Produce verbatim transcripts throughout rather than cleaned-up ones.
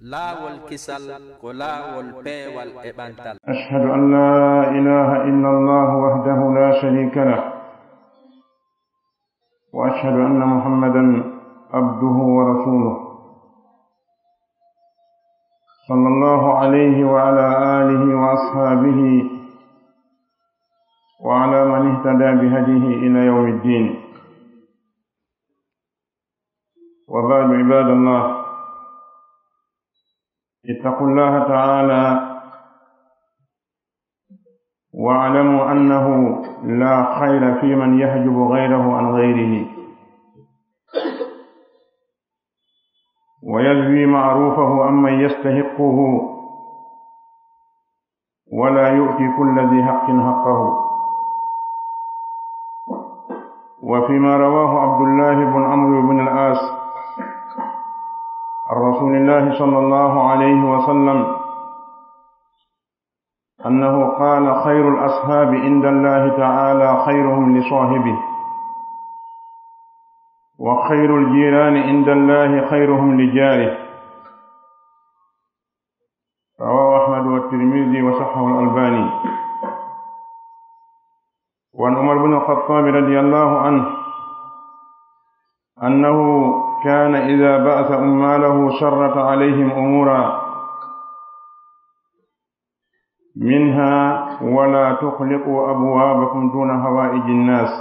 Laawol kisal ko laawol peewal e ɓantal. أشهد أن لا إله إلا الله وحده لا شريك له، وأشهد أن محمدا عبده ورسوله، صلى الله عليه وعلى آله وأصحابه وعلى من اهتدى بهديه إلى يوم الدين. وبعد، عباد الله، اتقوا الله تعالى واعلموا أنه لا خير في من يحجب غيره عن غيره، ويزوي معروفه عمن يستحقه، ولا يؤتي كل ذي حق حقه. وفيما رواه عبد الله بن عمرو بن العاص عن رسول الله صلى الله عليه وسلم أنه قال: خير الأصحاب عند الله تعالى خيرهم لصاحبه، وخير الجيران عند الله خيرهم لجاره. رواه أحمد والترمذي وصححه الألباني. وعن عمر بن الخطاب رضي الله عنه أنه كان إذا بعث عماله شرط عليهم أمورا، منها: ولا تغلقوا أبوابكم دون حوائج الناس،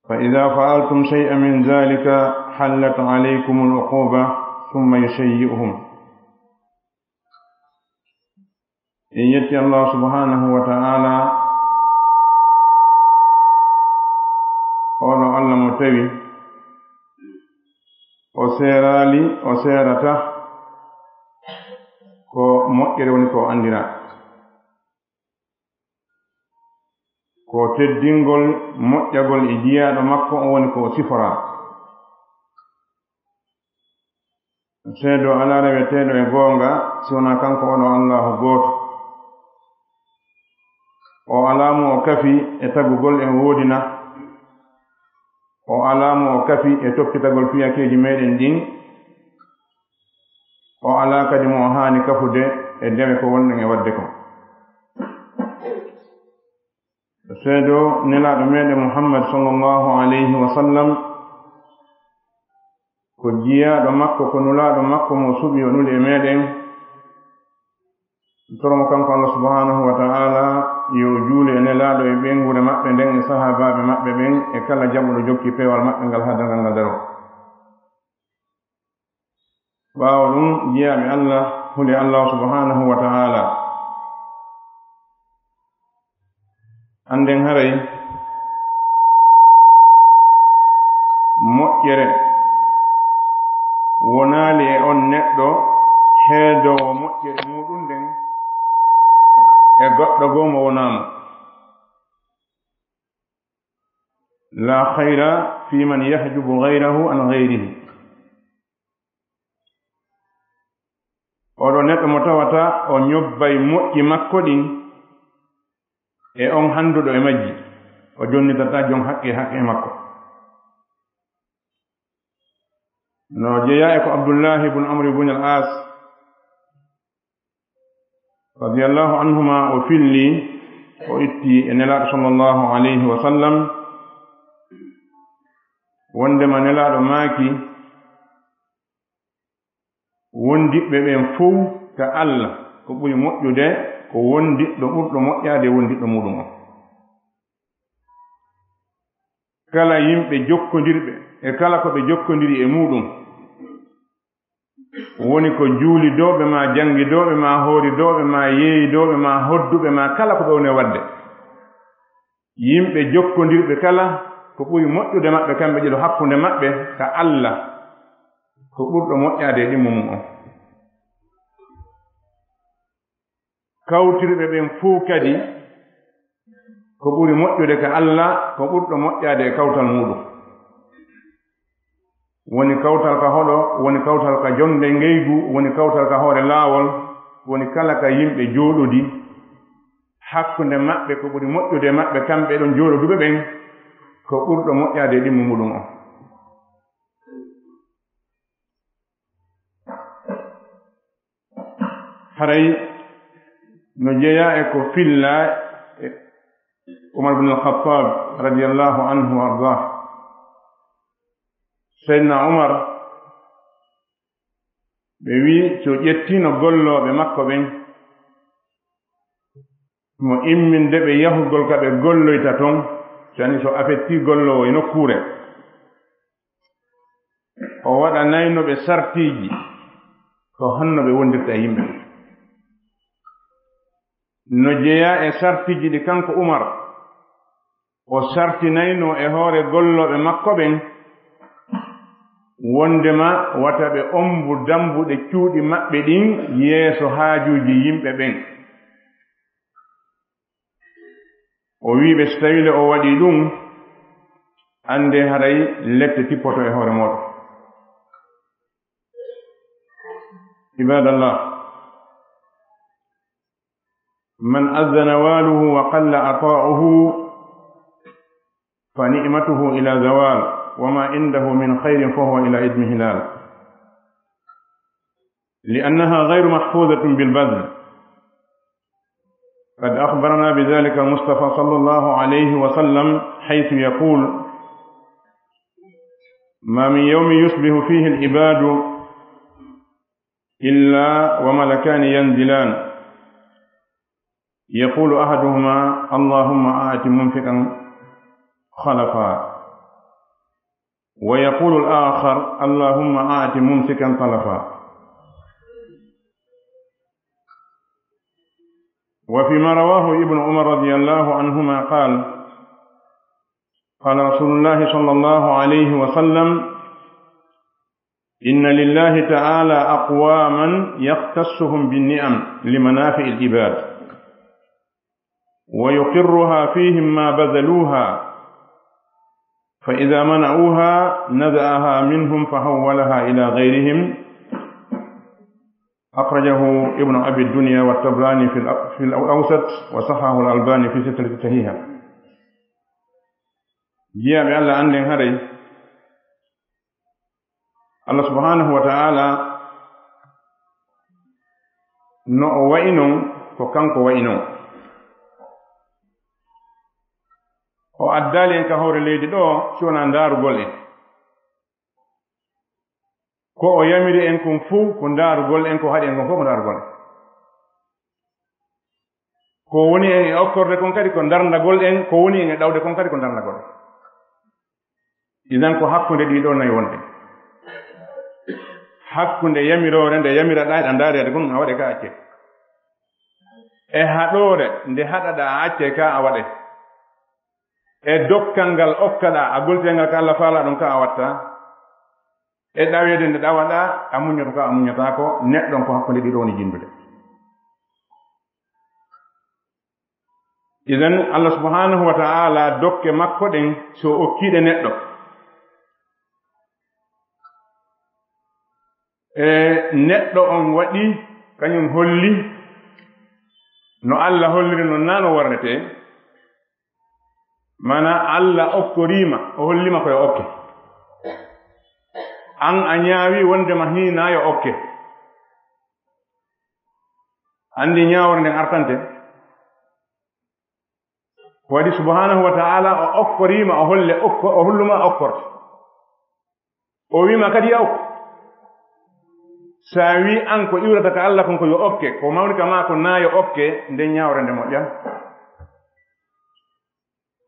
فإذا فعلتم شيئا من ذلك حلت عليكم العقوبة، ثم يشيئهم. En yetti Allah subhanahu wa ta'ala, oɗo Allah mo tawi o seeraali, o seerata ko moƴƴere woni ko o anndira. Ko teddingol moƴƴagol e jiyaaɗo makko on woni ko o siforaa. Seedo alaa reweteeɗo e goonga si wonaa kanko oɗo Allaahu gooto. O alaa mo o kafi e tagugol en woodina. O alaa mo o kafi e toppitagol fiyakeeji meeɗen ɗin. O alaa kadi mo o haani kafude e dewe ko wonɗen e waɗde kon. Seedo nelaaɗo meeɗen Muhammad sallallahu alayhi wa sallam ko jiyaaɗo makko, ko nulaaɗo makko mo suɓi o nuli e meeɗen. Toromo kanko Allah subhanahu wa ta'ala yo o juulu e nelaaɗo e ɓeynguure maɓɓe nden e sahaabaaɓe maɓɓe ɓen e kala jaɓuɗo jokki peewal maɓɓe ngal haa darngal ngal daroo. Ɓaawo ɗum, jiyaaɓe Allah, huli Allah subhanahu wa ta'ala. Annden haray moƴƴere wonaali e on neɗɗo heedoowo moƴƴere muuɗum nden e goɗɗo goo mo wonaamo. La khayra fi man yahjubu ghayrahu an ghayrihi. Oɗo neɗɗo mo tawata o ñobbay moƴƴi makko ɗin e on hannduɗo e majji, o jonnitata jon haqqe haqqe makko. No jeyaa e ko Abdullahi ibn Amr ibn al-As radiyallahu anhuma o filli, o itti e Nelaaɗo sallallahu alayhi wa sallam, wondema Nelaaɗo maaki, wondiɓɓe ɓen fow ka Allah, ko ɓuri moƴƴude ko wondiɗɗo ɓurɗo moƴƴaade e wondiɗɗo muuɗum on. Kala yimɓe jokkondirɓe e kala ko ɓe jokkondiri e muuɗum, woni ko juulidooɓe maa, janngidooɓe maa, hooridooɓe maa, yeeyidooɓe maa, hodduɓe maa, kala ko ɓe woni e waɗde. Yimɓe jokkondirɓe kala, ko ɓuri moƴƴude maɓɓe kamɓe ɗiɗo hakkunde maɓɓe ka Allah, ko ɓurɗo moƴƴaade e ɗimmo mum on. Kawtirɓe ɓen fow kadi, ko ɓuri moƴƴude ka Allah, ko ɓurɗo moƴƴaade e kawtal muuɗum. Woni kawtal ka hoɗo, woni kawtal ka jonnde ngeygu, woni kawtal ka hoore laawol, woni kala ka yimɓe jooɗodi hakkunde maɓɓe, ko ɓuri moƴƴude e maɓɓe kamɓe ɗon jooɗoduɓe ɓen, ko ɓurɗo moƴƴaade e ɗimmo muuɗum on. Haray no jeyaa e ko fillaa e Umar bin Al-Khattab radiyallahu anhu wa ardah. Seydina Umar, ɓe wi'i, si o ƴettiino gollooɓe makko ɓen, mo imminde ɓe yahugol ka ɓe golloyta ton, cani so affecti golloowo e nokkuure, o waɗanayno ɓe sartiiji, ko honno ɓe wondirta e yimɓe ɓen. No jeyaa e sartiiji ɗi kanko Umar o sartinaynoo e hoore gollooɓe makko ɓen, wondema wata ɓe ombu dambuɗe cuuɗi maɓɓe ɗin yeeso haajuuji yimɓe ɓen. O wi'i ɓe, si tawii le o waɗii ɗum, anndee haray lette tippoto e hoore mooɗon. Ibadallah, man azza nawaluhu wa qalla ata'uhu, fa ni'matuhu ila zawal, wa ma indahu min khairin fa huwa ila idmi hilal. لأنها غير محفوظة بالبذل. قد أخبرنا بذلك المصطفى صلى الله عليه وسلم حيث يقول: ما من يوم يصبح فيه العباد إلا وملكان ينزلان، يقول أحدهما: اللهم أعط منفقا خلفا، ويقول الآخر: اللهم أعط ممسكا تلفا. وفيما رواه ابن عمر رضي الله عنهما قال: قال رسول الله صلى الله عليه وسلم: إن لله تعالى أقواما يختصهم بالنعم لمنافع العباد، ويقرها فيهم ما بذلوها، فإذا منعوها نزعها منهم فحولها إلى غيرهم. أخرجه ابن أبي الدنيا والطبراني في الأ-، في الأوسط، وصححه الألباني في سلسلة الصحيحة. Jiyaaɓe Allah, annden haray Allah subhanahu wa ta'ala, no o wa'i non, ko kanko wa'i non. O addaali en ka hoore leydi ɗoo, si wonaa ndaarugol en. Ko o yamiri en kon fow, ko ndaarugol en, ko haɗi en kon fow, ko ndaarugol en. Ko woni en e okkorde kon kadi, ko ndarndagol en, ko woni en e ɗawde kon kadi, ko ndarndagol en. Idan ko hakkunde ɗii ɗoo nayi wonde. Hakkunde yamiroore nde yamiraɗaa, eɗa ndaareede kon, a waɗe ka accee. E haɗoore nde haɗaɗaa, a accee ka a waɗe. E dokkal ngal okkaɗaa, a goltee ngal ka Allah faalaa ɗon ka a watta. E ɗaweede nde ɗawaɗaa, a muññoto ka a muññataako, neɗɗo on ko hakkunde ɗii ɗoo woni jinndude. Idan, Allah subhanahu wa ta'ala dokke makko ɗen, so okkiiɗe neɗɗo, e neɗɗo on waɗi, kañum holli, no Allah holliri non naa no worretee. Maanaa, Allah okkorii ma, o hollii ma ko yo okke. An a ñaawii wonde ma hinaa yo okke. Anndi ñaawore nden artante. Ko waɗi subhanahu wa ta'ala o okkorii ma, o holle okko-, o hollu ma okkorte. O wii ma kadi yo okku. Sa wii an ko iwrata ka Allah kon ko yo okke, ko mawni ka maa ko naa yo okke, nden ñaawre nde moƴƴa.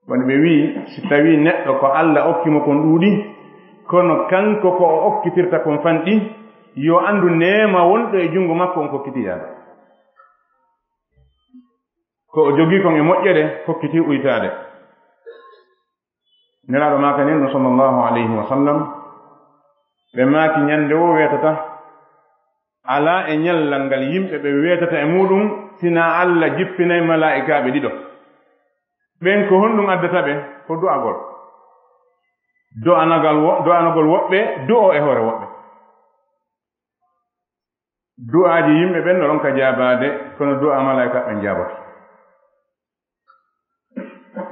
Woni ɓe wii, si tawii neɗɗo ko Allah okki mo kon ɗuuɗi, kono kanko ko o okkitirta kon fanɗi, yo anndu neema wonɗo e junngo makko on kokkitii yaade. Ko o jogii kon e moƴƴere, kokkitii uytaade. Nelaaɗo maakani en ɗum, sallallahu alayhi wa sallam, ɓe maaki, ñande woo weetata, alaa e ñallal ngal yimɓe ɓe weetata e muuɗum, sinaa Allah jippinay malaa'ikaaɓe ɗiɗo. Ɓen ko honɗum addata ɓe? Ko du'agol. Do'anagal wo-, do'anagol woɓɓe, du'o e hoore woɓɓe. Du'aaji yimɓe ɓen no ronka jaabaade, kono du'aa malaa'ika ɓen jaaboto.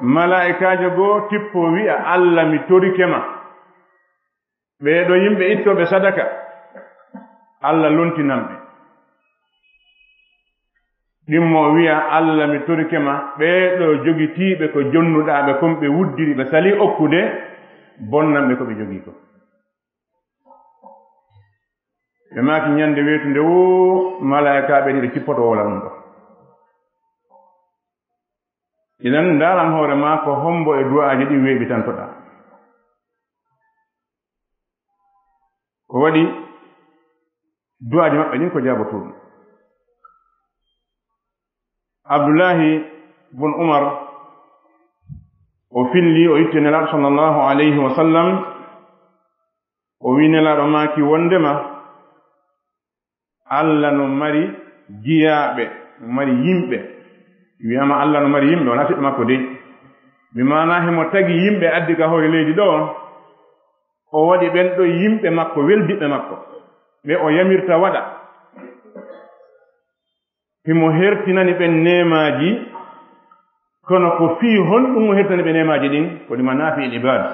Malaa'ikaajo goo tippo wi'a, "Allah, mi torike ma, ɓee ɗoo yimɓe ittooɓe sadaka, Allah lontinan ɓe." Ɗimmo o wiya, "Allah, mi torike ma, ɓee ɗo jogitiiɓe ko jonnuɗaa ɓe kon, ɓe wuddiri, ɓe salii okkude, bonnan ɓe ko ɓe jogii ko." Ɓe maaki, "Ñande weetunde woo, malaa'ikaaɓe ɗiɗo cippoto wowla ɗum ɗo." Idan, ndaaran hoore maa ko hombo e du'aaji ɗin weeɓitantoɗaa. Ko waɗi du'aaji maɓɓe ɗin ko jaabotooɗi. Abdullahi bun Umar, o filli, o itti Nelaaɗo sallallahu alayhi wa sallam, o wi Nelaaɗo maaki wondema, Allah no mari jiyaaɓe, no mari yimɓe. Wi'ama Allah no mari yimɓe, wonaa siɓɓe makko dey. Bi maanaa himo tagi yimɓe addi ka hoore leydi ɗo, o waɗi ɓen ɗo yimɓe makko, weldiɓɓe makko, ɓe o yamirta waɗa. Himo hertinani ɓen neemaaji, kono ko fii honɗum o hertani ɓe neemaaji ɗin? Ko li manaafi'il ibaad,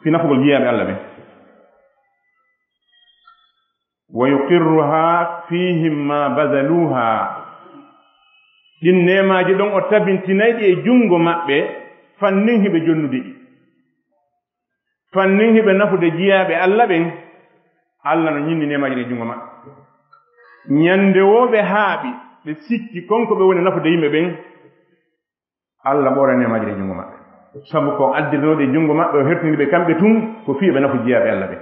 fii nafugol jiyaaɓe Allah ɓen. "Wa yuqirruha fihim ma bazaluha." Ɗin neemaaji ɗon o tabintinay ɗi e junngo maɓɓe, fannin hiɓe jonnude ɗi. Fannin hiɓe nafude jiyaaɓe Allah ɓen, Allah no ñinni neemaaji ɗin e junngo maɓɓe. Ñande woo ɓe haaɓi, ɓe sikki kon ko ɓe woni nafude yimɓe ɓen, Allah ɓooray neemaaji ɗin e junngo maɓɓe. Sabu ko addirnooɗi e junngo maɓɓe, o hertini ɓe kamɓe tun, ko fii ɓe nafu jiyaaɓe Allah ɓen.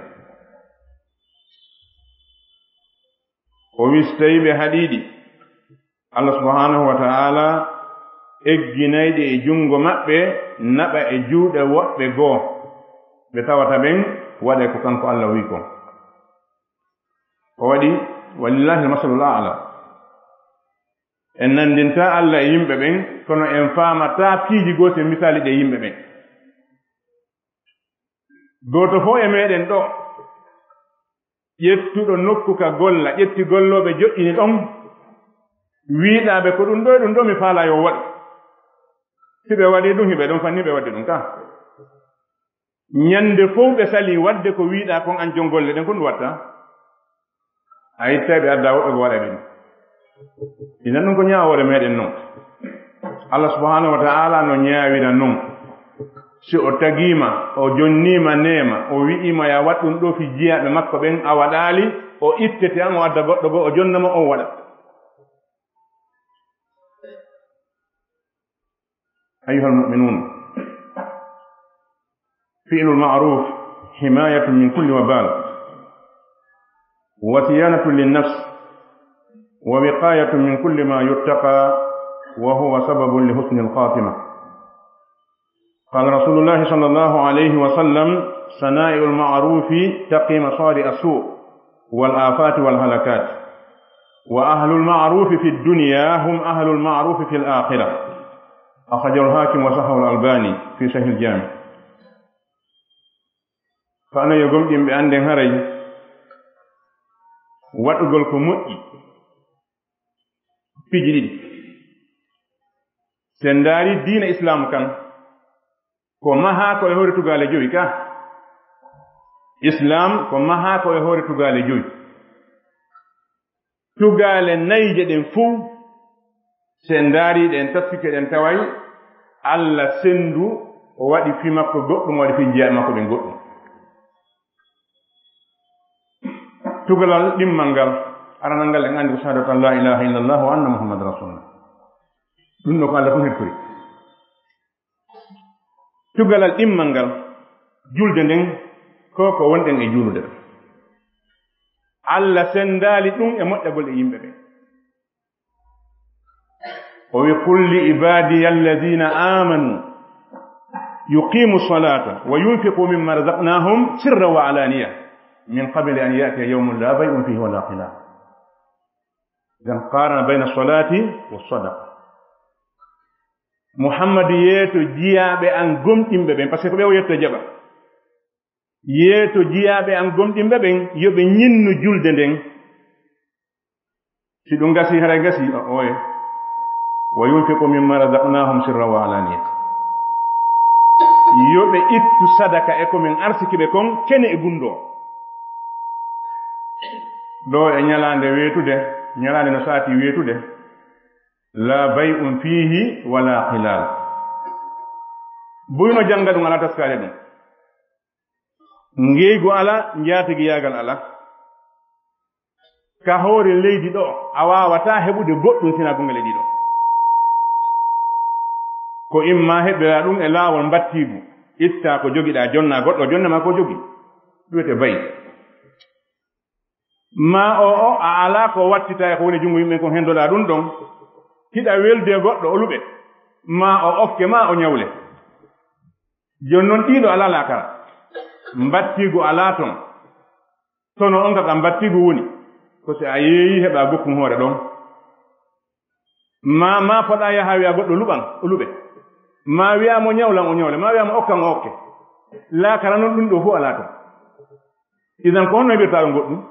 O wi, si tawii ɓe haɗii ɗi, Allah subhanahu wa ta'ala egginay ɗi e junngo maɓɓe, naɓa e juuɗe woɓɓe goo, ɓe tawata ɓen waɗay ko kanko Allah wi'i kon. O waɗi, walillahi al-masalul a'la. En nanndintaa Allah e yimɓe ɓen, kono en faamataa piiji goo si en misaali ɗi e yimɓe ɓen. Gooto fof e meɗen ɗo, ƴettuɗo nokku ka golla, ƴetti gollooɓe joƴƴini ɗon, wiiɗaa ɓe ko ɗum ɗo e ɗum ɗo mi faalaa yo waɗu. Si ɓe waɗii ɗum, hiɓe ɗon fanni ɓe waɗi ɗum ka. Ñande fof ɓe salii waɗde ko wiiɗaa kon, an jon golle ɗen, ko ɗum watta? A ittay ɓe, addaa woɓɓe ko waɗa ɓe ɗum. Inan ɗum ko ñaawoore meɗen non. Allah subhanahu wa ta'ala no ñaawira non. Si o tagiima, o jonniima neema, o wi'iima ya waɗ ɗum ɗo fii jiyaaɓe makko ɓen, a waɗaali, o ittete an, o adda goɗɗo goo, o jonna mo, o waɗa. أيها المؤمنون، فعل المعروف حماية من كل وبال، وصيانة للنفس، ووقاية من كل ما يتقى، وهو سبب لحسن الخاتمة. قال رسول الله صلى الله عليه وسلم: صنائع المعروف تقي مصارع السوء والآفات والهلكات، وأهل المعروف في الدنيا هم أهل المعروف في الآخرة. أخرجه الحاكم وصححه الألباني في صحيح الجامع. Ko onon yo gomɗinɓe, annden haray waɗugol ko moƴƴi piiji ɗiɗi. Si en ndaari diina Islaamu kan, ko mahaa ko e hoore tugaale jowi ka. Islaam ko mahaa ko e hoore tugaale jowi. Tugaale nayje ɗen fow, si en ndaari ɗe, en taskike ɗe, en taway Alla senndu, o waɗi fii makko goɗɗum, o waɗi fii jiyaaɓe makko ɓen goɗɗum. Tugalal ɗimmal ngal, aranal ngal en anndi ko shahadatu an laa ilaaha illallah wa anna Muhammadan rasulullah. Ɗum ɗo ko Alla tun heɓtori. Tugalal ɗimmal ngal, julde nden, ko ko wonɗen e juulude ɗon. Alla senndaali ɗum e moƴƴagol e yimɓe ɓen. O wi: "Qul li ibaadiya alladina amanu yuqimu salata wa yunfiqu mimma razaqnahum sirran wa alaniya min qabli an yatiya yawmun la bay'un fihi wala khilal." Idan qarana bayna salati wa sadaqa. Muhammadu, yeeto jiyaaɓe an gomɗinɓe ɓen, parce que ko ɓe o yetto jaɓa. Yeeto jiyaaɓe an gomɗinɓe ɓen, yo ɓe ñinnu julde nden. Si ɗum gasi, haray gasi, o-, oye. "Wa yunfiqu mimma razaqnahum sirran wa alaniya." Yo ɓe ittu sadaka e ko min arsiki ɓe kon, kene e gunndoo. Ɗo e ñalaande weetude, ñalaande no saati weetude, La bay'un fihi wala khilal. Buyno jannga ɗum alaa, taskaade ɗum. Ngeygu alaa, njaatigiyaagal alaa. Ka hoore leydi ɗo, a waawataa heɓude goɗɗum sinaa gonga leydi ɗo. Ko imma heɓiraa ɗum e laawol mbattiigu, ittaa ko jogiɗaa, jonnaa goɗɗo, jonna ma ko jogi. Ɗum wiyetee bay'. Ma o, o, a alaa ko wattita e ko woni junngo yimɓe kon, hendoɗaa ɗum ɗon. Hiɗa weldi e goɗɗo, o luɓe. Ma o okke, ma o ñawle. Jooni non, ɗiɗo alaa laakara. Mbattiigu alaa ton. Tono on ka, ka mbattiigu woni. Ko si a yeeyi, heɓa gokkun hoore ɗon. Ma, ma foɗa yaha wi'a goɗɗo luɓan, o luɓe. Ma wi'a mo ñawlan, o ñawle. Ma wi'a mo okkan, o okke. Laakara non, ɗum ɗo fof alaa ton. Idan, ko honno heɓirtaa ɗum goɗɗum?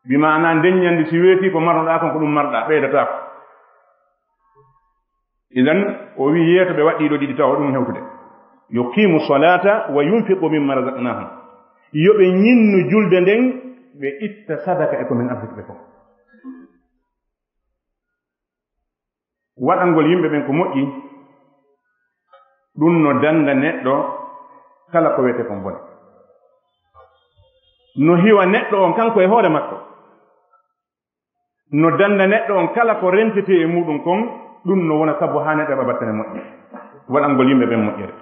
Bi maana, nden ñandi si weetii ko marnoɗaa kon, ko ɗum marɗaa, ɓeydataako. Idan, o wi'i yeeto ɓe waɗɗii ɗo ɗiɗi tawa ɗum hewtude. Yuqimu salata wa yunfiqu mimma razaqnahum. Yo ɓe ñinnu julde nden, ɓe itta sadaka e ko min arsiki ɓe kon. Waɗangol yimɓe ɓen ko moƴƴi, ɗum no danda neɗɗo kala ko wiyetee kon bone. No hiwa neɗɗo on kanko e hoore makko. No danda neɗɗo on kala ko rentetee e muuɗum kon, ɗum no wona sabu haa neɗɗo heɓa battane moƴƴe. Waɗangol yimɓe ɓen moƴƴere.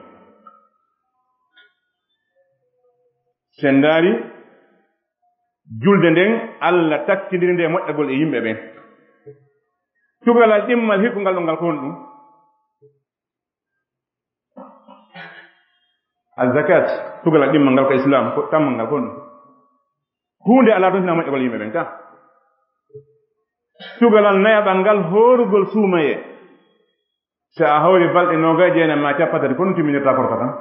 Sen ndaari, julde nden, Alla takkindiri nde e moƴƴagol e yimɓe ɓen. Tugalal ɗimmal hikkungal ɗon ngal ko honɗum? Al-zakat, tugalal ɗimmal ngal ko Islam, ko tammal ngal ko honɗum? Huunde alaa toon sinaa moƴƴagol yimɓe ɓen ka. Tugalal nayaɓal ngal, hoorugol suumayee. Si a hawri balɗe noogay e jeenay ma cappanɗe tati, ko ɗum timminirta korka kan?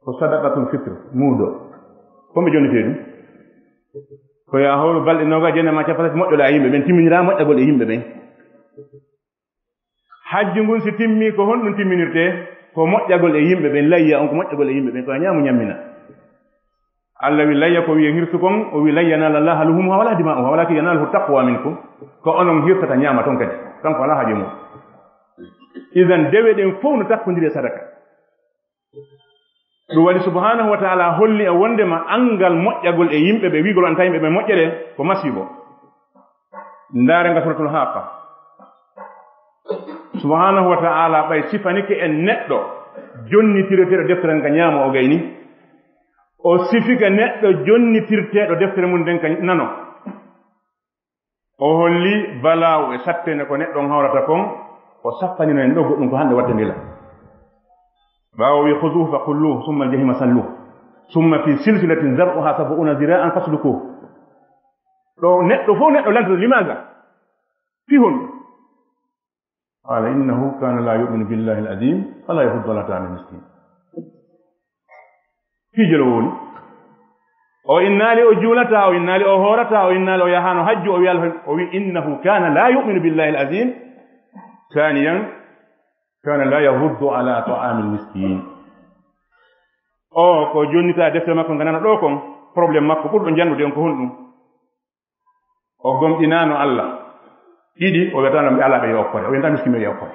Ko sadaqatul fitr, muudo. Ko ɓe jonnitee ɗum? Ko yo a hawru balɗe noogay e jeenay ma cappanɗe tati, moƴƴoɗaa e yimɓe ɓen, timminiraa moƴƴagol e yimɓe ɓen. Hajju ngun si timmii, ko honɗum timminirtee? Ko moƴƴagol e yimɓe ɓen, layya on ko moƴƴagol e yimɓe ɓen, ko a ñaamu ñammina. Alla wi layya ko wi'e hirsu kon, o wi, "Lan yanala Allaha luhumuha wala dima'uha, walakin yanaluhu taqwa minkum." Ko onon hirsata ñaama ton kadi, kanko alaa haaje mum. Idan dewe ɗen fow no takkondiri e sadaka. Ɗum waɗi subhanahu wa ta'ala holli e wondema angal moƴƴagol e yimɓe ɓe, wi'gol on ta yimɓe ɓe moƴƴere ko masiibo. Ndaare nga Suratul Haqqa. Subhanahu wa ta'ala ɓay sifanike en neɗɗo jonnitireteeɗo deftere nga ñaamo o gayni. O sifike neɗɗo jonnitirteeɗo deftere mum nden ka nano. O holli balaawu e sattene ko neɗɗo on hawrata kon, o sappanino en ɗo goɗɗum ko hande watte ndila. Ɓaawo wi, "Khuzuhu fa qulluhu, summa al-jahima salluhu, summa fi silsilatin zar'uha sab'una zira'an faslukuhu." Ɗo neɗɗo fof neɗɗo lantoto, limaga? Fi honɗum? Qala innahu kana la yu'minu billahi al-azim, fala yahuddu ala ta'amil miskin. Fii jelo woni? O innaali o juulata, o innaali o hoorata, o innaali o yahaano hajju, o wi'al, o wi, "Innahu kana la yu'minu billahi al-azim." Thaniyan, kana la yahuddu ala ta'amil miskin. O ko jonnita defte makko nganana ɗo kon, problème makko ɓurɗo jannude on ko honɗum? O gomɗinaano Alla. Ɗiɗi, o wiyataano ɓe alaa ɓe yo okkore. O wiyata miskin ɓe yo okkore.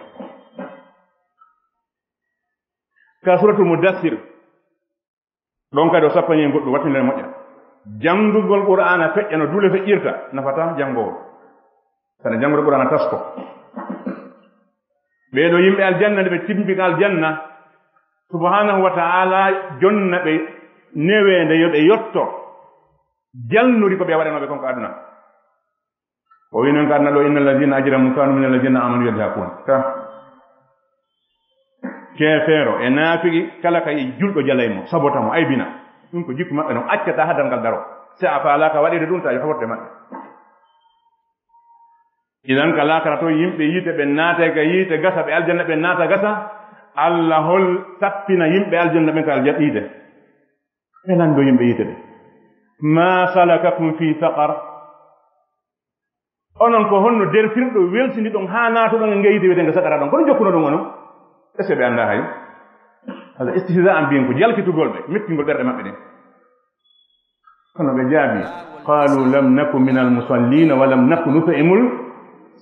Ka Suratul Muddassir, ɗon kadi o sappani en goɗɗum, wattinen moƴƴa. Janngugol Qur'aana feƴƴa no duule feƴƴirta, nafataa janngoowo. Saɗa janngude Qur'aana, tasko. Ɓee ɗoo yimɓe aljanna, nde ɓe timpi ka aljanna, Subhaanahu wa Ta'aala jonna ɓe neweende yo ɓe yotto. Jalnuri ko ɓe waɗanooɓe kon ko aduna. O wi non ka aduna ɗo, "Inna alladhina ajramu kanu min alladhina amanu yadhakun." Ka keefeero e naafiki kala ka yi'i julɗo jalay mo, sabota mo, aybina. Ɗum ko jikku maɓɓe non, accata hadal ngal daro. Si a faalaaka waɗeede ɗum, ta yo haɓorde maɓɓe. Idan ka laakara to yimɓe yiite ɓe naatay ka yiite gasa, ɓe aljanna ɓe naata gasa, Alla hol sappina yimɓe aljanna ɓen ka aljan-, yiite. Ɓe lanndo yimɓe yiite ɓe. "Ma salakakum fi saqar?" Onon ko honno dertirɗo welsindiɗon haa naatoɗon e ngee yiite wiyeteende saqara ɗon? Kono jokkunoɗon onon? Est-ce que ɓe anndaa hay? Hada istihza'an bihim, ko jalkitugol ɓe, mettingol ɓerɗe maɓɓe ɗen. Kono ɓe jaabi, "Qalu lam naku minal musallina wa lam naku nut'imul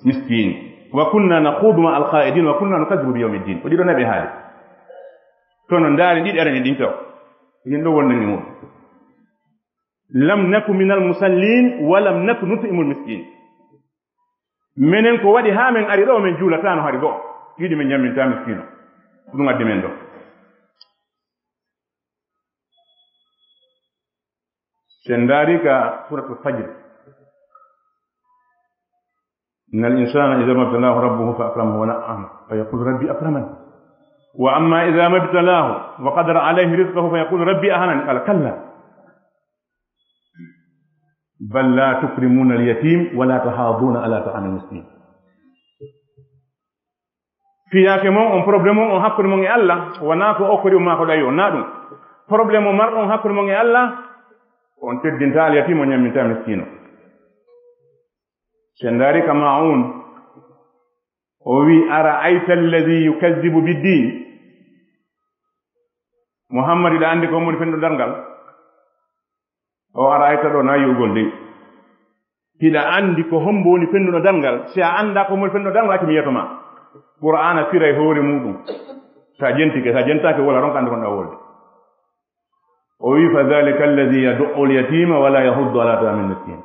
miskin. Wa kunna nakhudu ma al-kha'idin wa kunna nukazzibu bi yawmi ddin. Ko ɗiɗo naɓe haali. Kono ndaari ɗiɗi arani ɗin taw. Ɗin ɗo wonnan e muɗum. Lam naku minal musallin wa lam naku nut'imul miskin. Menen ko waɗi haa men ari ɗo, men juulataano hari go'o. Ɗiɗi men ñamminta miskino. Ko ɗum addi men ɗo. Sen ndaari ka suratul Fajr. Innal insana idha mabtalahu rabbuhu fa akramahu wa na'am fa yaqulu rabbi akraman. Wa amma idha mabtalahu wa qadara alayhi rizqahu fa yaqulu rabbi ahanan. Qala kalla. Bal la tukrimuna al-yatim wa la tahaduna ala ta'amil miskin. Fiyaake mon on, problème on, on hakkunde mon e Allah, wonaa ko okkori on maa ko ɗawi on, naa ɗum. Problème mo marɗon hakkunde mon e Allah, on teddinta al-yatim, on ñamminta miskino. Sen ndaari ka Maa'un, o wi, "Ara'ayta alladhi yukazzibu bid-din?" Muhammad, iɗa anndi ko woni fenndo darngal? O ara'ayta ɗo na yi'ugol de. Hiɗa anndi ko hombo woni fennuɗo darngal? Si a anndaa ko woni fennuɗo darngal, accu mi yi'ato ma. Qur'aana firay hoore muɗum. Sa jentike, sa jentaaki wala ronka annde kon ɗa wolde. O wi, "Fa dhalika alladhi yad'u al-yatima wa la yahuddu ala ta'amil miskin."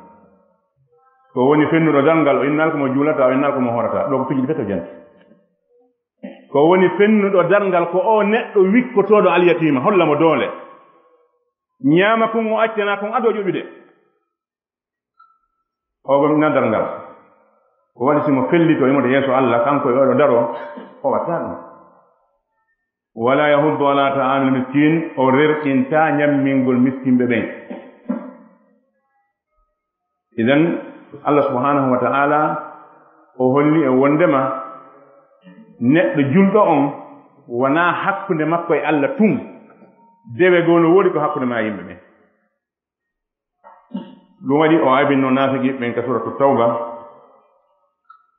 Ko woni fennuɗo darngal, o innaali ko mo juulata, o innaali ko mo horata. Ɗo ko piiji ɗi feto jenti. Ko woni fennuɗo darngal ko o neɗɗo wikkotooɗo al-yatima, holla mo doole. Ñaama kon o accana kon ado ƴoƴude. O gomɗina darngal. Ko waɗi si mo fellito, imo to yeeso Allah, kanko e oɗo daro, o watta ɗum. Wala yahuddu ala ta'amil miskin, o rerɗinta ñammingol miskinɓe ɓen. Idan, Allah subhanahu wa ta'ala o holli en wondema neɗɗo julɗo on wonaa hakkunde makko e Allah tun. Dewe goo no woodi ko hakkunde ma e yimɓe ɓen. Ɗum waɗi o aybinno naafiqi ɓen ka suratu Tawba.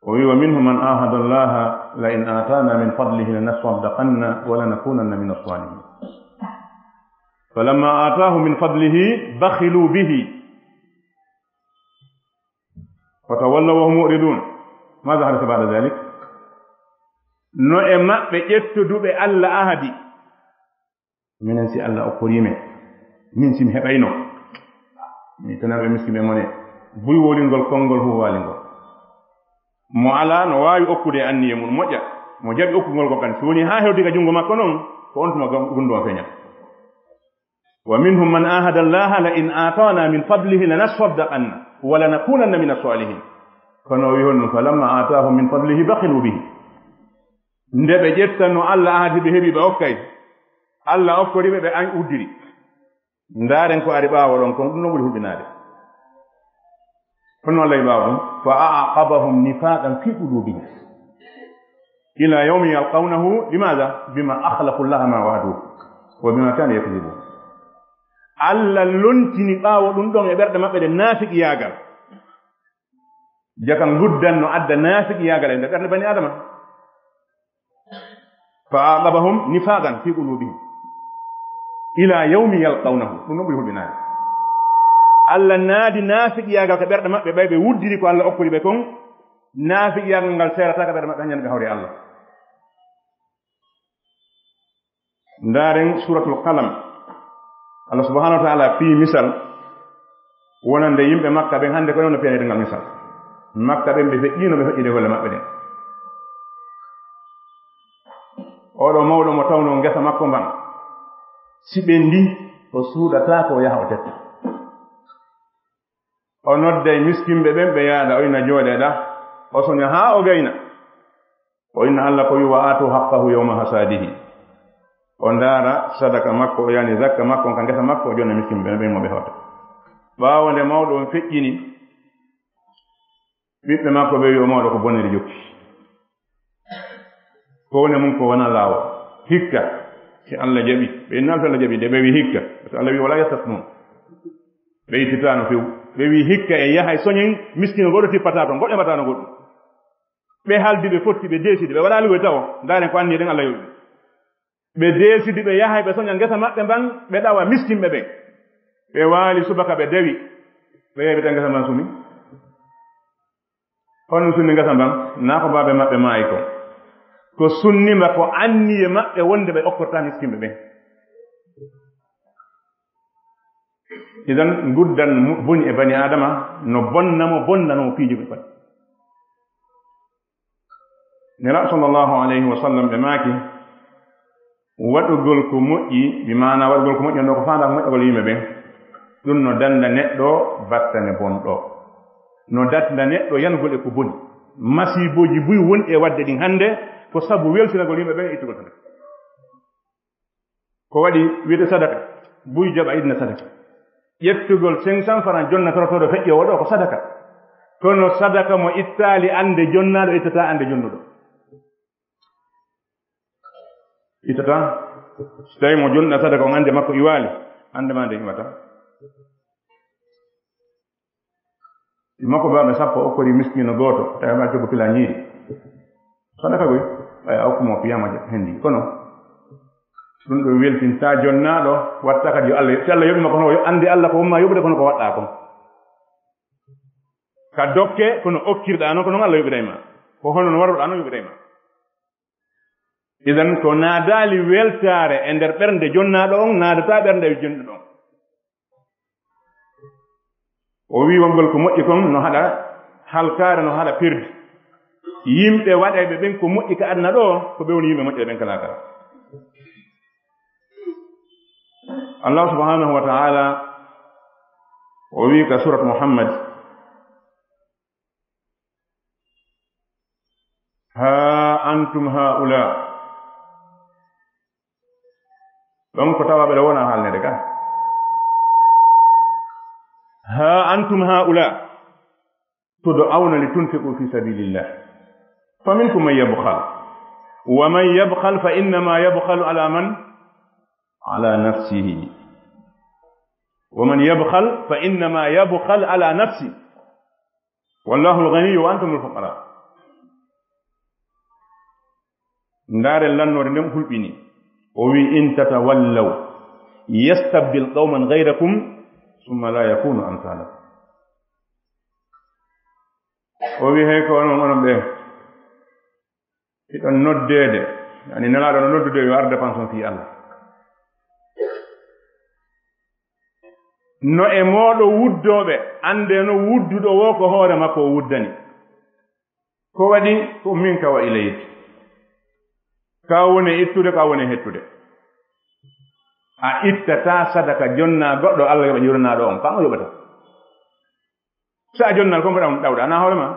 O wi, "Wa minhum man ahada Allaha la in atana min fadlihi lanasaddaqanna wa lanakunanna min as-salihin. Falamma atahum min fadlihi bakhilu bihi wa tawallaw wa hum mu'ridun. Madha hadatha ba'da dhalik?" No e maɓɓe ƴettuduɓe Allah ahadi. Minen si Allah okkorii men, min si mi heɓayno, mi tanaaɓe miskinɓe mon e buy wolingol konngol huwalingol. Mo alaa no waawi okkude e anniye mum moƴƴa, mo jaɓi okkugol ko kan, si woni haa hewti ka junngo makko non, ko on tuma gam-, gunndoo feña. "Wa minhum man ahada Allaha la in atana min fadlihi lanasaddaqanna wa lanakunanna min as-salihin." Kono o wi honno, "Falamma atahum min fadlihi bakhilu bihi." Nde ɓe ƴettanno Allah ahadi ɓe heɓi ɓe okkay, Allah okkori ɓe, ɓe an uddiri. Ndaaren ko ari ɓaawo ɗon kon, ɗum no ɓuri hulɓinaade. Kono Allah ɓaawo ɗum, "Fa a'aqabahum nifaqan fi qulubihim ila yawmi yalqawnahu, limadha? Bima akhlafu Allaha ma wa'aduhu wa bima kanu yakdhibun." Allah lontini ɓaawo ɗum ɗon e ɓerɗe maɓɓe ɗe naafiqiyaagal. Jaka nguddan no adda naafiqiyaagal e nder ɓerɗe bani Aadama. "Fa aqabahum nifaqan fi qulubihim ila yawmi yalqawnahu." Ɗum no ɓuri hulɓinaade. Allah naadi naafiqiyaagal ka ɓerɗe maɓɓe, ɓay ɓe wuddiri ko Allah okkori ɓe kon. Naafiqiyaagal ngal seerata ka ɓerɗe maɓɓe, haa ñande ɓe hawri Allah. Ndaaren Suratul Qalam. Allah subhanahu wa ta'ala fii misal wonande yimɓe Makka ɓen, hannde ko noon no piyanede ngal misal. Makka ɓen ɓe feƴƴiino ɓe feƴƴude golle maɓɓe ɗen. Oɗo mawɗo mo tawno ngesa makko mban, si ɓendi, o suuɗata ko o yaha o tetta. O nodday miskinɓe ɓen, ɓe yaada, o ina jooɗeɗa, o soña haa o gayna. O inna Allah ko wi, "Wa atu haqqahu yawma hasadihi." O ndaara sadaka makko, o yani zakka makko, on ka ngesa makko, o jonna miskinɓe ɓen, ɓen mo ɓe hawta. Ɓaawo nde mawɗo on feƴƴini, ɓiɓɓe makko ɓe wi, "O mawɗo ko boniri jokki. Ko woni mum ko wona laawol. Hikka, si Allah jaɓi." Ɓe inna Allah jaɓi de, ɓe wi, "Hikka." Parce que Allah wi, "Wala yastasnun." Ɓe ittitaano few. Ɓe wi, "Hikka en yahay soñen miskino goɗɗo tippata toon, goɗɗo heɓataano goɗɗum." Ɓe haldi, ɓe fotti, ɓe deesidi, ɓe waɗa luwe tawo. Ndaaren ko anniye ɗen Allah yoɓi. Ɓe deesidi, ɓe yahay, ɓe soña ngesa maɓɓe mban, ɓe ɗawa miskinɓe ɓen. Ɓe waali subaka, ɓe dewi. Ɓe yeeɓita ngesa mban sumi. Honno sunni ngasa mban? Naa ko baabe maɓɓe maayi kon. Ko sunni mba ko anniye maɓɓe wonde ɓe okkortaa miskinɓe ɓen. Idan, nguddan mo boni e bani Aadama no bonna mo, bonnanoo piiji ɓe fay. Nelaaɗo sallallahu alayhi wa sallam ɓe maaki, waɗugol ko moƴƴi, bi maana waɗugol ko moƴƴi on ɗo ko faandaa ko moƴƴagol yimɓe ɓen. Ɗum no dannda neɗɗo battane bonɗo. No dannda neɗɗo yanugol e ko boni. Masiibooji buy woni e waɗde ɗin hannde ko sabu weltinagol yimɓe ɓen e ittugol tan. Ko waɗi wiyete sadaka, buy jaɓa inna sadaka. Ƴettugol cinq cents francs jonna torotooɗo feƴƴoowo ɗo ko sadaka. Kono sadaka mo ittaali annde jonnaaɗo ittataa annde jonnuɗo. Ittataa. So tawi mo jonnuɗa sadaka on annde makko iwaali, annde ma nde iwata. Si makko baaɓe sappo okkori miskiino gooto, tawi ma coggu pila ñiiri. Sadaka goy, ɓay a okku mo piyama hendi. Kono, ɗum ɗo weltinta jonnaaɗo, watta kadi yo Allah, si Allah yoɓi makko hono, yo anndi Allah ko umma yoɓude kono ko waɗɗa kon. Ka dokke, kono okkirɗa non, ko non Allah yoɓiray ma. Ko hono no waruɗa non yoɓiray ma. Idan ko naadaali weltaare e nder ɓernde jonnaaɗo on, naadataa ɓernde jonnuɗo on. O wii wongol ko moƴƴi kon no haɗa halkaare, no haɗa perdi. Yimɓe waɗayɓe ɓen ko moƴƴi ka aduna ɗo, ko ɓe woni yimɓe moƴƴuɓe ɓen ka laakara. Allah subhanahu wa ta'ala o wii ka surat Muhammad, ها أنتم هؤلاء. Ɗon ko tawa ɓeɗa wona haalnede ka. ها أنتم هؤلاء تدعون لتنفقوا في سبيل الله فمنكم من يبخل ومن يبخل فإنما يبخل على من؟ على نفسه ومن يبخل فإنما يبخل على نفسه والله الغني وأنتم الفقراء. Ndaaren lannoore nden hulɓini. O wi, إن تتولوا يستبدل قوما غيركم ثم لا يكونوا أمثالكم. O wi, hey ko onon, onon ɓe, hiɗon noddeede, yani Nelaaɗo no noddude yo ar dépense on fii Allah. No e mooɗo wuddooɓe, annde no wudduɗo woo ko hoore makko o wuddani. Ko waɗi ko min ka wa ilayki. Ka woni ittude, ka woni hettude. A ittataa sadaka jonnaa goɗɗo, Allah yoɓa jonnaaɗo on, ko an o yoɓata. So a jonnal ko mbaɗa on ɗawɗa, na hoore ma.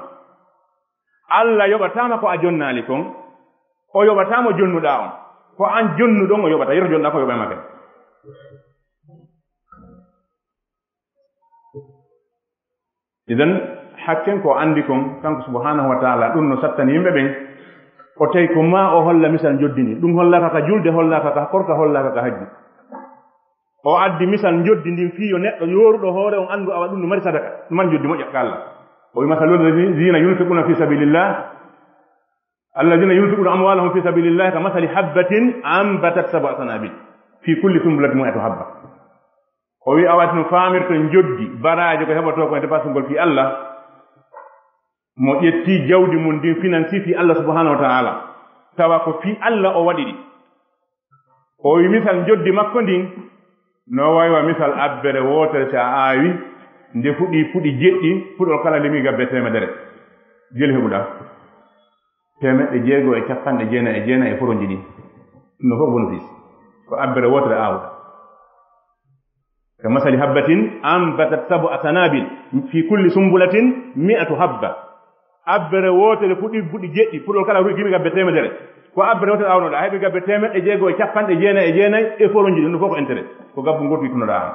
Allah yoɓataama ko a jonnaali kon, o yoɓataama jonnuɗaa on. Ko an jonnuɗon o yoɓata, yeru jonnuɗaa ko yoɓa e makka. Idan, hakken ko anndi kon, kanko subhanahu wa ta'ala, ɗum no sattani yimɓe ɓen. O tawi ko ma o holla misal njoddini. Ɗum hollaka ka julde, hollaka ka korka, hollaka ka hajju. O addi misal njoddi ndin fii yo neɗɗo yooruɗo hoore on anndu awa ɗum no mari sadaka, no mari njoddi moƴƴa ka Allah. O wi, مثل الذين ينفقون في سبيل الله، الذين ينفقون أموالهم في سبيل الله كمثل حبة أنبتت سبع سنابل في كل سنبلة مائة حبة. O wi, awa no faamirto njoddi baraaji ko heɓotoo ko e depasugol fii Allah, mo ƴetti jawdi mun ndin finansi fii Allah subhanahu wa ta'ala, tawa ko fii Allah o waɗiri. O wi misal njoddi makko ndin, no wayi wa misal abbere wootere si a aawi, nde fuɗi puɗi jeɗɗi, puɗol kala limi gabbe teemedere. Jeli heɓuɗa? Teemeɗɗe jeego e capanɗe jeenayi e jeenayi e foronji ɗin. Ɗum no fof bénéfice. Ko abbere wootere aawuɗa. كمثل حبة أنبتت سبع سنابل في كل سنبلة مائة حبة. Abbere wootere fuɗi fuɗi jeɗɗi, puɗol kala ruɗi gimi gabbe teemedere. Ko abbere wootere awnoɗa, a heɓi gabbe teemeɗɗe jeego e capanɗe jeenayi e jeenayi e foronji ɗin, ɗum fof ko intérêt. Ko gabbu ngootu ittunoɗa an.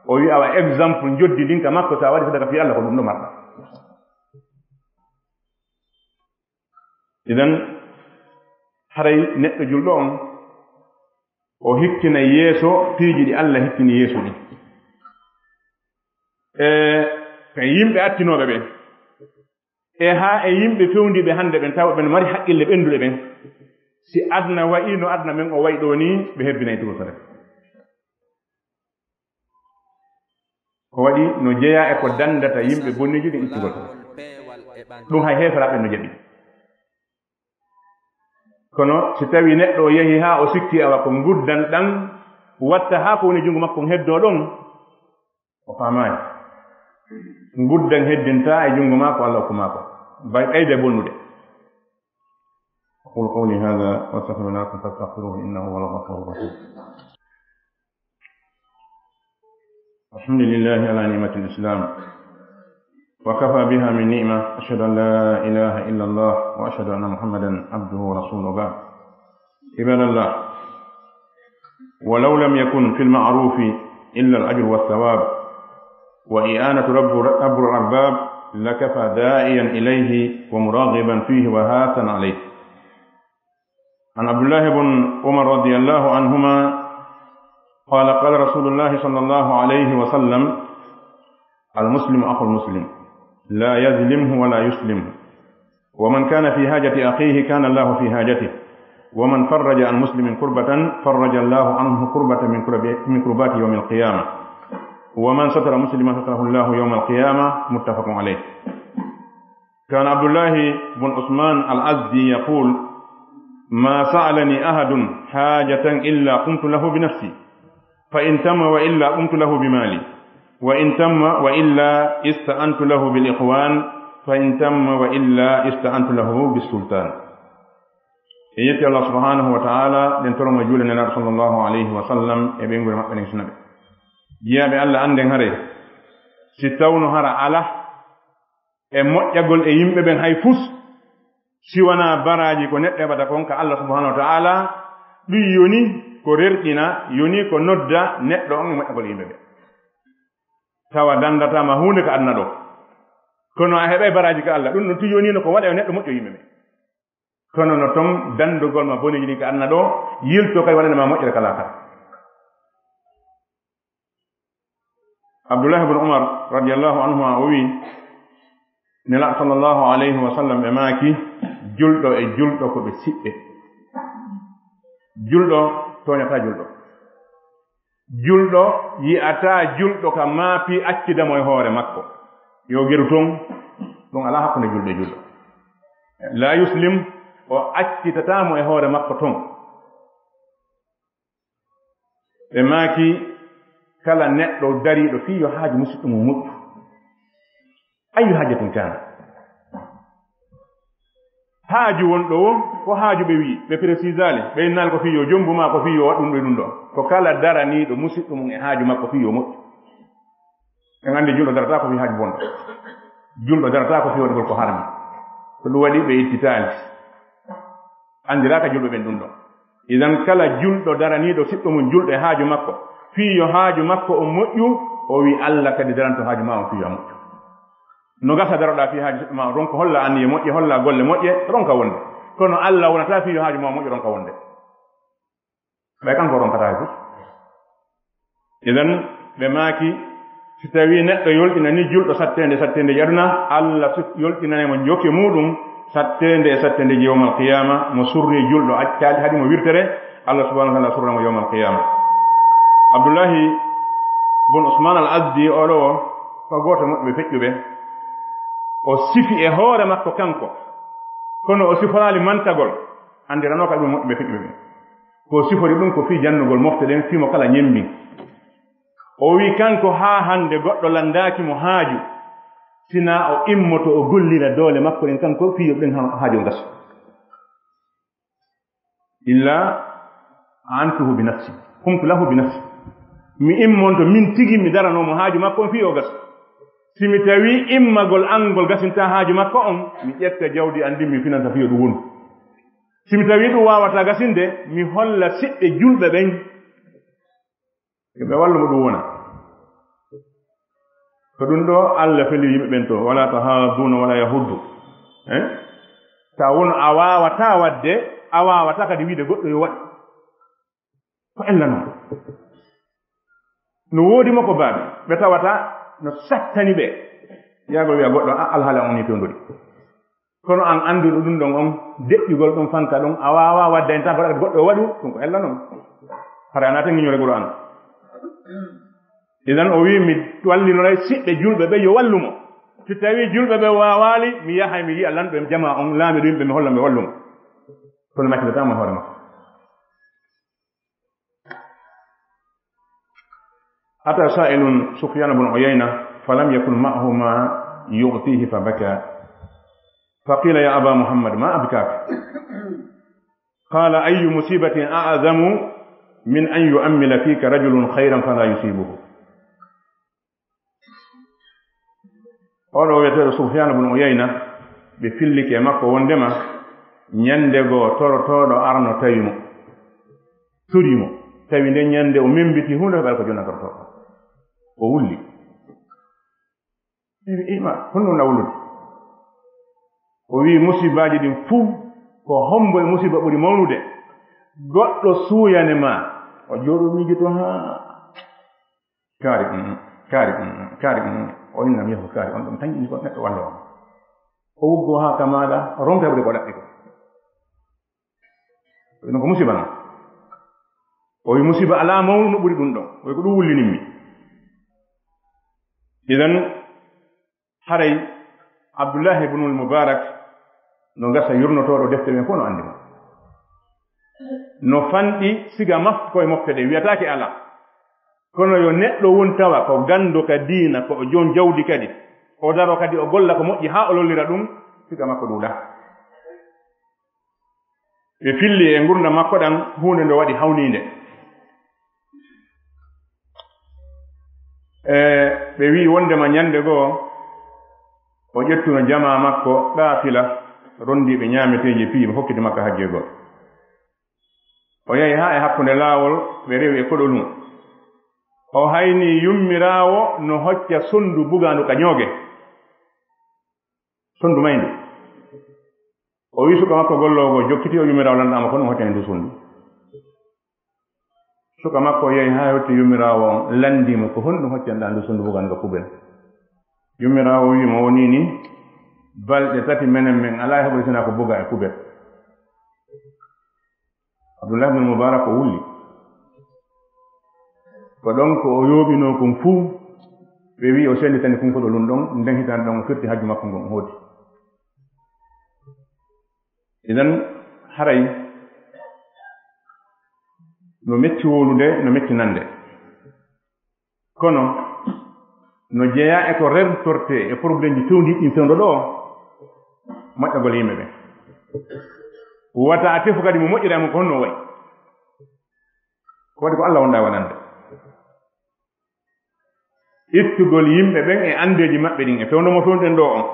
O wi awa exemple njoddi ndin ka makko, sa waɗi sadaka fii Allah ko ɗum ɗo marɗa. Idan, haray neɗɗo julɗo on, o hittina yeeso piiji ɗi Allah hittini yeeso ɗin. E, e yimɓe attinooɓe ɓen, e haa e yimɓe fewndiiɓe hannde ɓen, tawa ɓen mari haqqille ɓennduɗe ɓen, si aduna wa'i no aduna men o wa'i ɗoo nii, ɓe hebbinay tuusere. Ko waɗi no jeyaa e ko danndata yimɓe bonniijo ɗin ittugol. Ɗum hay heeferaaɓe no jaɓi. Kono si tawii neɗɗo o yehi haa o sikki awa ko nguddan ɗan watta haa ko woni junngo makko on heddoo ɗon, o faamaani. Nguddan heddintaa e junngo maa ko Alla okku maa ko. Bay ɓeyde bonnude. أقول قولي هذا وأستغفر الله لكم فاستغفروه إنه هو الغفور الرحيم. الحمد لله على نعمة الإسلام وكفى بها من نعمة. أشهد أن لا إله إلا الله وأشهد أن محمدا عبده ورسوله وبعد. عباد الله، ولو لم يكن في المعروف إلا الأجر والثواب وإعانة رب، رب الأرباب لكفى داعيا إليه ومراغبا فيه وهاثا عليه. عن عبد الله بن عمر رضي الله عنهما قال: قال رسول الله صلى الله عليه وسلم: المسلم أخو المسلم، لا يظلمه ولا يسلمه، ومن كان في حاجة أخيه كان الله في حاجته، ومن فرج عن مسلم كربة فرج الله عنه كربة من كرب، من كربات يوم القيامة، ومن ستر مسلما ستره الله يوم القيامة. متفق عليه. كان عبد الله بن عثمان الأزدي يقول: ما سألني أحد حاجة إلا قمت له بنفسي، فإن تم وإلا قمت له بمالي، وإن تم وإلا استعنت له بالإخوان، فإن تم وإلا استعنت له بالسلطان. En yetti Allah subhanahu wa ta'ala, ɗen toro mo juule Nelaaɗo sallallahu alayhi wa sallam e ɓeynguure maɓɓe ɗen sinaɓe. Jiyaaɓe Allah, annden hare, si tawno hara ala e moƴƴagol e yimɓe ɓen hay fus, si wanaa baraaji ko neɗɗo heɓata kon ka Allah subhanahu wa ta'ala, ɗum yoni ko rerɗina, yoni ko nodda neɗɗo on e moƴƴagol e yimɓe ɓen. Tawa danndataama huunde ka aduna ɗo. Kono a heɓay baraaji ka Allah, ɗum ɗon tun yoni no ko waɗa yo neɗɗo moƴƴo yimɓe ɓen. Kono no ton danndugol ma boneeji ɗin ka aduna ɗo, yilto kay waɗana ma moƴƴere ka laakara. Abdullahi ibn Umar radiyallahu anhuma o wi, Nelaaɗo sallallahu alayhi wa sallam ɓe maaki, julɗo e julɗo ko ɓe siɓɓe. Julɗo tooñataa julɗo. Julɗo yi'ataa julɗo ka maapi accida mo e hoore makko. Yo geru ton, ɗum alaa hakkunde julɗo e julɗo. La yuslim, o accitataa mo e hoore makko ton. Ɓe maaki, kala neɗɗo dariiɗo fii yo haaju musiɗɗo mum moƴƴu. Ayyu haajatin kaana. Haaju wonɗo woo, ko haaju ɓe wi'i, ɓe précisaali, ɓe innaali ko fii yo jombu maa, ko fii yo waɗu ɗum ɗo e ɗum ɗo. Ko kala daraniiɗo musiɗɗo mum e haaju makko fii yo moƴƴu. En anndi julɗo darataa ko fii haaju bonɗo. Julɗo darataa ko fii waɗugol ko harmi. Ko ɗum waɗi ɓe ittitaali. Anndiraaka julɓe ɓen ɗum ɗo. Idan kala julɗo daraniiɗo siɗɗo mum julɗo e haaju makko, fii yo haaju makko on moƴƴu, o wi'i Alla kadi daranto haaju maa on fii yo a moƴƴu. No gasa daroɗaa fii haaju siɗɗo maa on, ronka holla anniye moƴƴe, holla golle moƴƴe, ronka wonde. Kono Alla wonataa fii yo haaju maa on moƴƴu ronka wonde. Ɓay kanko o ronkataa hay fus. Idan, ɓe maaki, si tawii neɗɗo yolɗinanii julɗo satteende, satteendeeji aduna, Alla su-, yolɗinanay mo jokke muuɗum, satteende e satteendeeji yawmal qiyaama, mo surri julɗo, accaali, haɗi mo wirtere, Alla subhanahu wa ta'ala surra mo yawmal qiyaama. Abdullahi bun Usman al Azdi, oɗo o, ko gooto moƴƴuɓe feƴƴuɓe. O sifi e hoore makko kanko, kono o siforaali mantagol, anndiranoo ka ɗum moƴƴuɓe feƴƴuɓe ɓe. Ko sifori ɗum ko fii jannugol mofte ɗen, fii mo kala ñemmi. O wi'i kanko haa hannde goɗɗo lanndaaki mo haaju, sinaa o immoto o gollira doole makko ɗen kanko fii yo ɗen ha-, haaju o gasu. Illa antuhu bi nafsi, kumtu lahu bi nafsi. Mi immonto min tigi mi daranoo mo haaju makko on fii o gasu. Si mi tawii immagol an ngol gasintaa haaju makko on, mi ƴetta jawdi an ndin mi finanta fii yo ɗum wonu. Si mi tawii ɗum waawataa gasinde, mi holla siɓɓe julɓe ɓen, yo ɓe wallu mo ɗum wona. Ko ɗum ɗo Alla feli yimɓe ɓen to, "Wala tahadduuna wala yahuddu." Eh? Tawa won a waawataa waɗde, a waawataa kadi wiide goɗɗo yo waɗ. Ko ella non. No woodi mo ko baabi, ɓe tawata no sattani ɓe. Yaago wi'a goɗɗo, "A, alhaali on ni fewndori." Kono an annduɗo ɗum ɗon on, deƴƴugol ɗum fanka ɗum, a waawaa waɗde en tan, ko waɗata goɗɗo o waɗu, ɗum ko ella non. Hara a naata ŋiñore Qur'an. Idan o wi'i, mi wallinoray siɓɓe julɓe ɓe yo wallu mo. Si tawii julɓe ɓe waawaali, mi yahay mi yi'a lanɗo e jamaa on, laamiiɗo yimɓe, mi holla ɓe wallum. Kono mi accitataama hoore makko. أتى سائل سفيان بن عيينة فلم يكن معه ما يعطيه فبكى. فقيل: يا أبا محمد، ما أبكاك؟ قال: أي مصيبة أعظم من أن يؤمل فيك رجل خيرا فلا يصيبه؟ Oɗo wiyeteeɗo Sufyaan bun Uyayna, ɓe fillike e makko wondema ñande goo torotooɗo arno tawi mo, sori mo, tawi nden ñande o membitii huunde ko ɓay ko jonna torotooɗo. O wulli. Ɓe wi'i ma, honno na wulude? O wi'i, musibaaji ɗin fuu, ko hombo e musiba ɓuri mawnude? Goɗɗo suuyane ma, o jooɗo miijoto haa kaari, mm, kaari, mm, kaari, mm. O innam yahu kaari, on ɗum tan yiɗi ko neɗɗo walla on. O wuggo haa ka maaɗa, o ronka heɓude ko ɗaɓɓi ko. Ɗum ko musiba non. O wi musiba alaa mawnu no ɓuri ɗum ɗon. O wi ko ɗum wullinimmi. Idan, haray Abdullahi ibnul Mubarak no gasa yurnotooɗo defte ɓen fof no anndi mo. No fanɗi siga makko e mofte ɗe, wiyataake alaa. Kono yo neɗɗo won tawa ko ganndo ka diina, ko o joom jawdi kadi, o daro kadi o golla ko moƴƴi haa o lollira ɗum, siga makko ɗuuɗa. Ɓe filli e ngurndan makko ɗan huunde nde waɗi hawniinde. E ɓe wi'i wondema ñande goo o ƴettuno jamaa makko qaafila rondiiɓe ñaameteeji e piyi, ɓe hokkiti Makka hajjee gooto. O yahi haa e hakkunde laawol, ɓe rewi e koɗol mum. O haynii yummiraawo no hocca sonndu bugaandu ka ñooge. Sonndu mayndu. O wi'i suka makko golloowo goo, jokkiti o yummiraawo lanɗaama ko no hoccani ndu sonndu. Suka makko o yahi haa yotti yummiraawo on, lanndii mo ko honɗum hoccanɗaa ndu sonndu bugaandu ka kubel. Yummiraawo wi'i mo, wonii ni balɗe tati menen men alaa heɓude sinaa ko bugaa e kubel. Abdullahi bin Mubarak o wulli. Ko ɗon ko o yooɓinoo kon fuu, ɓe wi'i o senditani kon koɗol ɗum ɗon, nden hitaande ɗon o firti hajju makko ngon o hooti. Idan, haray no metti wowlude, no metti nande. Kono no jeyaa e ko rertortee e problèmeji fewndiiɗi ɗin fewndo ɗoo, moƴƴagol yimɓe ɓen. Wata a tefu kadi mo moƴƴiraa e mum ko honno o wayi. Ko waɗi ko Alla wonɗaa waɗande. Ittugol yimɓe ɓen e anndeeji maɓɓe ɗin e fewndo mo fewnden ɗoo on.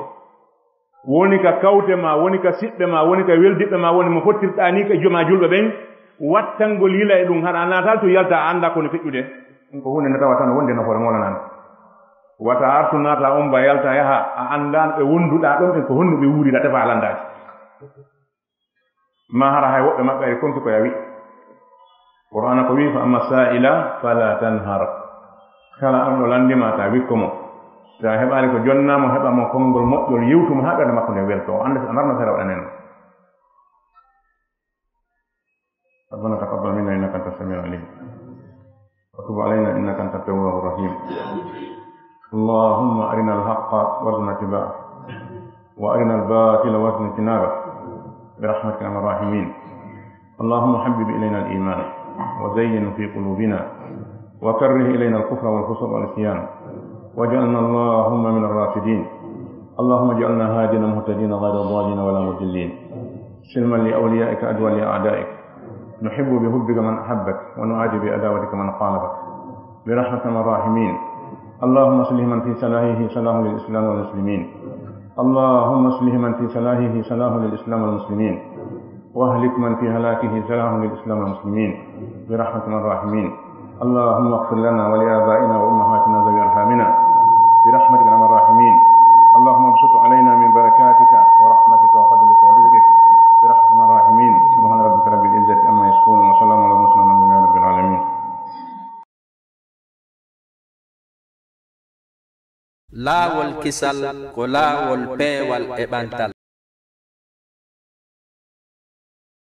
Woni ka kawte maa, woni ka siɓɓe maa, woni ka weldiɓɓe maa, woni mo fottirɗaa nii ka jomaa julɓe ɓen, wattangol yila e ɗum, hara a naatal to yalta a anndaa ko no feƴƴude. Ɗum ko huunde nde tawata no wonde nafoore moolanaande. Wata artu naata on ba yalta yaha, a anndaa ɓe wonduɗaa ɗon ɓen ko honno ɓe wuurira, tefa a lanndaaki. Ma hara hay woɓɓe maɓɓe ari konki ko ya wi'i. Qur'aana ko wi'i, "Fa amma sa'ila fala tanhar." Kala on ɗo lanndima, ta wikko mo. Si a heɓaali ko jonnaa mo, heɓa mo konngol moƴƴol, yewtu mo haa ɓernde makko nden weltoo. O annda si a marno feere waɗanen mo. ربنا تقبل منا إنك أنت السميع العليم. وتب علينا إنك أنت التواب الرحيم. اللهم أرنا الحق وارزقنا اتباعه، وأرنا الباطل وارزقنا اجتنابه، برحمتك يا أرحم الراحمين. اللهم حبب إلينا الإيمان وزينه في قلوبنا وكره إلينا الكفر والفسوق والعصيان واجعلنا اللهم من الراشدين. اللهم اجعلنا هادين مهتدين غير ضالين ولا مضلين. سلما لأوليائك عدوا لأعدائك. نحب بحبك من أحبك ونعادي بعداوتك من خالفك. برحمتك يا أرحم الراحمين. اللهم أصلح من في صلاحه صلاح للإسلام والمسلمين. اللهم أصلح من في صلاحه صلاح للإسلام والمسلمين. واهلك من في هلاكه صلاح للإسلام والمسلمين. برحمتك يا أرحم الراحمين. اللهم اغفر لنا ولآبائنا وأمهاتنا ذوي أرحامنا برحمتك يا أرحم الراحمين. اللهم ابسط علينا من بركاتك ورحمتك وفضلك ورزقك برحمتك يا أرحم الراحمين. سبحان ربك رب العزة عما يصفون وسلام على المرسلين والحمد لله رب العالمين. Laawol kisal ko laawol peewal e ɓantal.